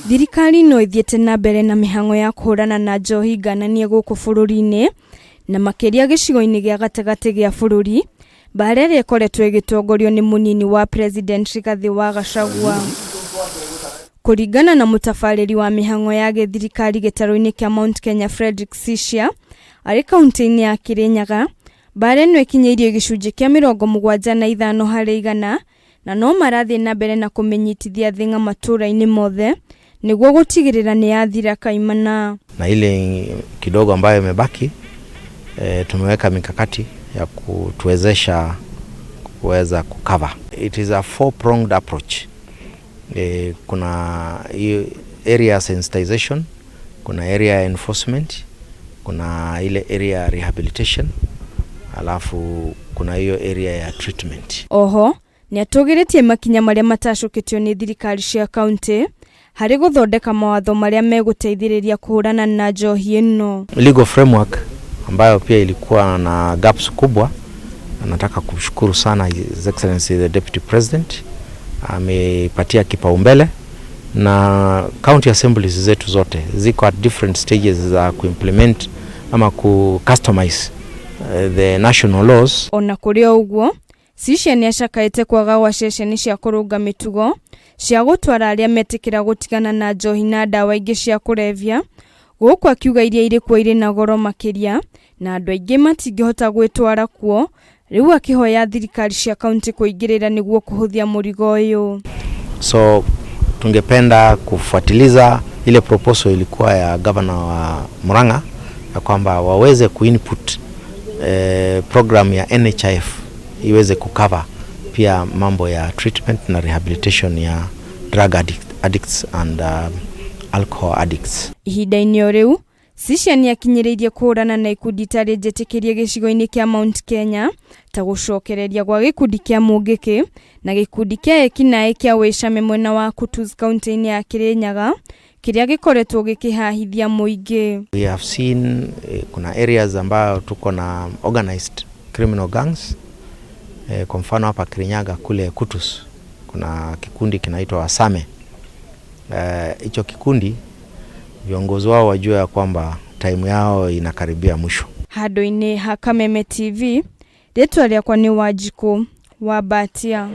Thirikari no ĩthiĩte na mbere na mĩhang'o ya kũhũrana na njohi ngananie gũkũ bũrũri-inĩ, na makĩria gĩcigo-inĩ gĩa gatagatĩ gĩa bũrũri, mbara ĩrĩa ĩkoretwo ĩgĩtongorio nĩ mũnini wa President Rigathĩ wa Gachagua. Kũringana na mũtabarĩri wa mĩhang'o ya gĩthirikari gĩtarũ-inĩ kĩa Mount Kenya Fredrick Sisia, arĩ kauntĩ-inĩ ya Kirinyaga, mbara ĩno ĩkinyĩirio gĩcunjĩ kĩa 75 harĩ igana na no marathiĩ na mbere na kũmĩnyitithia thing'a matũũra-inĩ mothe nĩguo gũtigĩrĩra nĩ yathira kaimana. Na ile kidogo ambayo imebaki, tumeweka mikakati ya kutuwezesha kuweza kucover. It is a four pronged approach. Kuna area sensitization, kuna area enforcement, kuna ile area rehabilitation, alafu kuna hiyo area ya treatment. Oho nĩ atũgĩrĩtie makinya marĩa matacũkĩtio nĩ thirikari cia kaunti harĩ gũthondeka mawatho marĩa megũteithĩrĩria kũhũrana na njohi ĩno. Legal framework ambayo pia ilikuwa na gaps kubwa, nataka kumshukuru sana His Excellency the Deputy President, amepatia kipaumbele na county assemblies zetu zote ziko at different stages za kuimplement ama ku customize the national laws. Ona kũrĩ o ũguo, Sisha nĩ acakaĩte kwaga gwa ceceni cia kũrũnga mĩtugo cia gũtwara arĩa metĩkĩra gũtigana na njohi na ndawa ingĩ cia kũrebia, gũkũ akiuga iria irĩ kuo irĩ na goro makĩria na andũ aingĩ matingĩhota gwĩtwara kuo, rĩu akĩhoya thirikari cia kaunti kũingĩrĩra nĩguo kũhũthia mũrigo ũyũ. So tungependa kufuatiliza ile proposal ilikuwa ya governor wa Murang'a ya kwamba waweze kuinput program ya NHIF iweze kucover pia mambo ya treatment na rehabilitation ya drug addicts and alcohol addicts. Ihinda-inĩ o rĩu, Sisha nĩ akinyĩrĩirie kũhũrana na ikundi itarĩ njĩtĩkĩrie gĩcigo-inĩ kĩa Mount Kenya ta gũcokereria gwa gĩkundi kĩa Mũngĩkĩ na gĩkundi kĩa ekinaĩ kĩa Wĩcame mwena wa Kutus kaunti-inĩ ya Kirinyaga kĩrĩa gĩkoretwo gĩkĩhahithia mũingĩ. We have seen kuna areas ambayo tuko na organized criminal gangs. Kwa mfano hapa Kirinyaga kule Kutus kuna kikundi kinaitwa Wasame. Hicho kikundi viongozi wao wajue ya kwamba time yao inakaribia mwisho. Handũ-inĩ ha Kameme TV, rĩtwa rĩakwa nĩ Wanjikũ wa Mbatia.